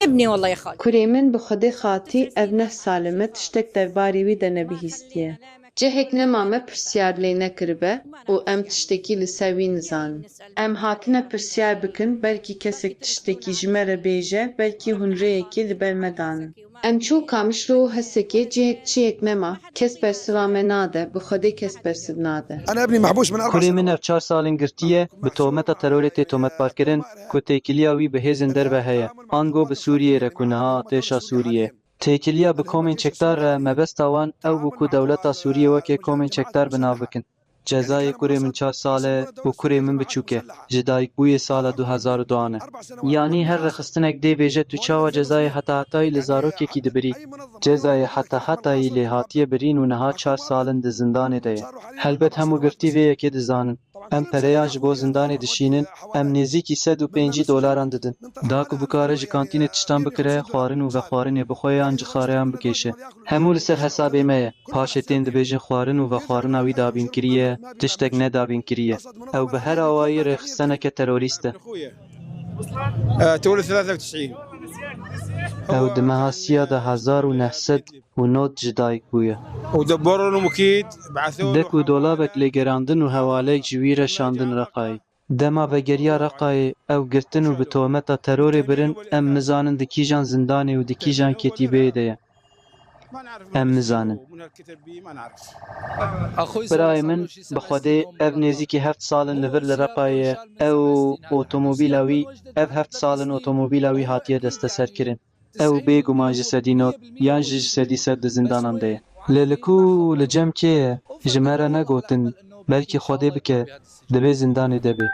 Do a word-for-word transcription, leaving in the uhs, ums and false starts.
ابني والله يا خالتي. Kurê min bi Xwedê xatî ev neh sal e me tiştek derbarê wî de nebihîstiye. Cihek nema me pirsyar lê nekiribe û em tiştekî li ser wî nizanin. Em hatine pirsyar bikin, belkî kesek tiştekî ji me re bêje, belkî hûn rêyekê li ber me danin. Em çûn Kamişlo û Hesekê cihek çiyek nema, kes bersiva me nade, bi Xwedê kes bersiv nade. أنا ابني محبوس من أربع Kurê min سنوات. ev çar sal in girtî ye, bi tohmeta terorê tê tometbarkirin ku têkiliya wî bi hêzên derve heye, ango bi Sûriyê re ku niha artêşa Sûriyê. Têkiliya bi komên çekdar re mebesta wan ew bû ku dewleta Sûriyê weke komên çekdar bi nav bikin. Cezayê kurê min çar sal e û kurê min biçûk e. Ji dayikbûyê sala du hezar û duan e. Yanî her rêxistinek dê bêje tu çawa cezayê heta hetayî li zarokekî dibirî? Cezayê heta hetayî lê hatiye birîn û niha çar sal in di zindanê de ye. Helbet hemû girtî vê yekê dizanin. Em pereyan ji bo zindanê dişînin, em nêzîkî sed û pêncî dolaran didin. Da ku bikare ji kantînê tiştan bikire, xwarin û vexwarinê bixwe yan cixareyan bikêşe. Hemû li ser hesabê me ye. Paşê tên dibêjin xwarin û vexwarina wî dabîn kiriye, tiştek nedabîn kiriye. Ew bi her awayî rêxisteneke terorîst e. آه، تولد ثلاثة وتسعين. Ew di meha siya de hezar û neh sed û nod ji dayik bûye. ودبروا له مكيد، بعثوا له Dek û dolabek lêgerandin û hewaleyek ji wî re şandin Reqayê. Dema vegeriya Reqayê ew girtin û bi tohmeta terorê birin, em nizanin di kîjan zindanê û di kîjan ketîbeyê de ye. Em nizanin. Birayê min, bi Xwedê ev nêzîkî heft sal in li vir li Reqayê ye. Ew otomobîla wî, ev heft sal in otomobîla wî hatiye desteserkirin. Ew bêguman ji sedî nod yan jî ji sedî sed di zindanan de ye. Lê li ku li cem kê ye? Ji me re negotin, belkî Xwedê bike, dibê zindanê de bê.